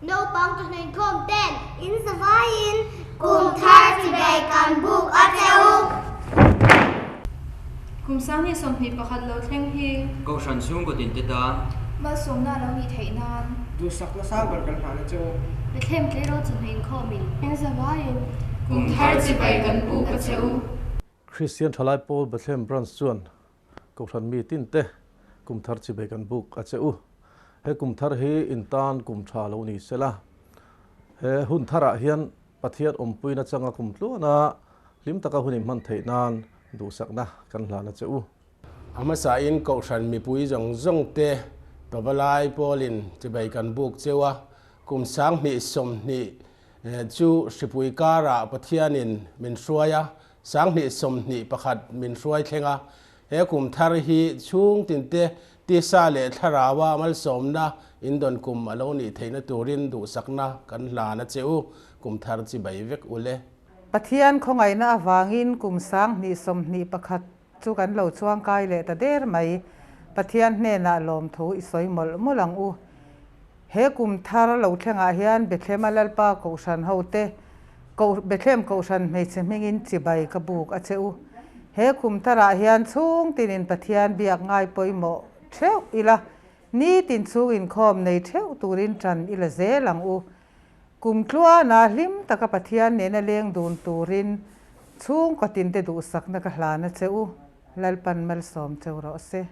Naupang chawhnu inkhawm ten. In zavaiin Kum thar chibai kan buk a che u. Kum 2021 lo thleng hi. Kohhran chhungkaw tin te tan. Malsawmna lo nih theih nan. Duhsakna sang ber kan hlana che u. Bethlehem tleirawl chawhnu inkhawmin. In zavaiin. Kum thar chibai kan buk a che u. Kristian Thalai Pawl Bethlehem Branch chuan Kohhran mi tin te kum thar chibai kan buk a che u. He kum thar hi in tan kum tha lo ni sela. He hun tharah hian Pathian awmpuina changa kum tluana hlim taka hun inhman theih nan duhsakna kan hlan a che u. A hmasain Kohhran mipui zawng zawng te Pavalai Pawlin chibai kan buk cheu a, kum 2020 chu hripui karah Pathianin min hruai a, 2021 min hruai thleng a, he kum thar hi chhung tinte tisa leh thlaraua malsawmna indawn kum a lo nih theihna turin duhsakna kan hlan a che u, kum thar chibai vek u le. Pathian khawngaihna avangin kum 2021 chu kan lo chuangkai leh ta der mai. Pathian hnenah lawmthu i sawi mawlh mawlh ang u. He kum thar lo thlengah hian Bethlema Lalpa Kohhran hote Koh Bethlehem Kohhran hmeichhe hmingin chibai ka buk a che u. He kum tharah hian chhung tinin Pathian biak ngai pawimawh theuh ila, nitin chhung inkhawm nei theuh turin tan ila zel ang u. Kum tluana hlim taka Pathian nena leng dun turin chhungkaw tinte duhsakna ka hlan a che u. Lalpan malsawm cheu rawh se.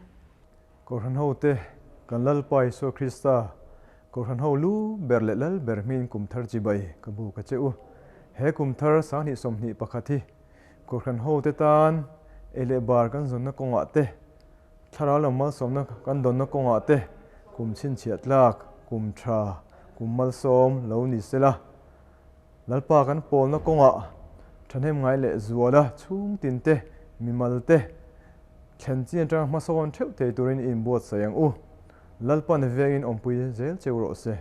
Kohhran hote, kan Lalpa Isua Krista, Kohhran ho lu ber leh lal ber hming kum thar chibai ka buk a che u. He kum thar 2021 hi Kohhran hote tan ei leh bar kan zawnna kawngah te, thlarau lam malsawmna kan dawnna kawngah te kum chhinchhiah tlak, kum tha, kum malsawm lo ni sela. Lalpa kan pawlna kawngah thahnem ngai leh zuala chhung tin te, mimal te, thlen chi atanga hmasawn theuh thei turin i inbuatsaih ang u. Lalpan vengin awmpui zel cheu rawh se.